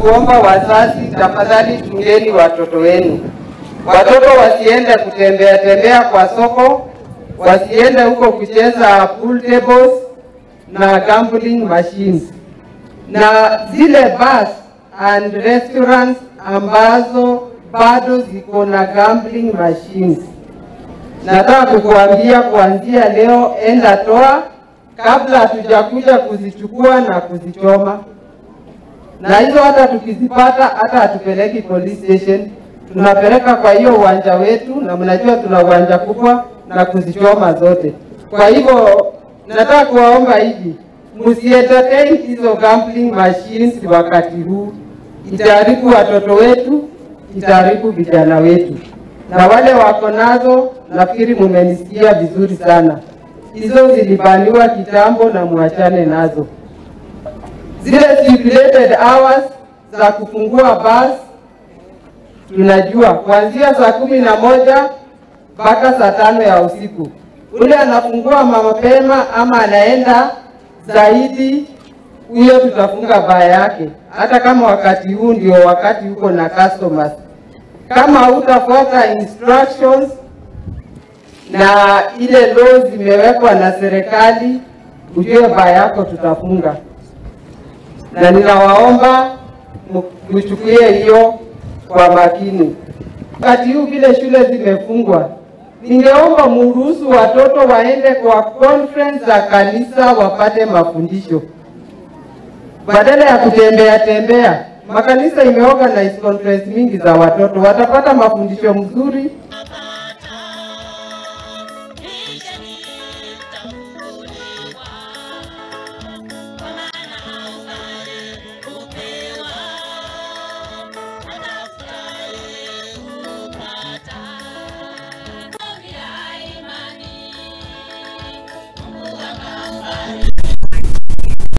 Kuomba wazazi, tafadhali chungeni watoto wenu. Watoto wasiende kutembea tembea kwa soko, wasiende huko kucheza pool tables na gambling machines. Na zile bars and restaurants ambazo bado ziko na gambling machines, nataka kukuambia kuanzia leo, enda toa kabla hatujakuja kuzichukua na kuzichoma. Na hizo hata tukizipata hata hatupeleki police station, tunapeleka kwa hiyo uwanja wetu, na mnajua tuna uwanja kubwa, na kuzichoma zote. Kwa hivyo nataka kuwaomba hivi, msientertain hizo gambling machines wakati huu, itaharibu watoto wetu, itaharibu vijana wetu. Na wale wako nazo, nafikiri mumenisikia vizuri sana. Hizo zilibaniwa kitambo na muachane nazo. Zile stipulated hours za kufungua bus tunajua kuanzia saa 11 mpaka saa 5 ya usiku. Ule anafungua mapema ama anaenda zaidi, huyo tutafunga baa yake, hata kama wakati huu ndio wakati uko na customers. Kama hutafuata instructions na ile laws zimewekwa na serikali, ujue baa yako tutafunga. Na ninawaomba mchukue hiyo kwa makini. Wakati huu vile shule zimefungwa, ningeomba muruhusu watoto waende kwa conference za kanisa wapate mafundisho, badala ya kutembea tembea. Makanisa imeorganize conference mingi za watoto, watapata mafundisho mzuri.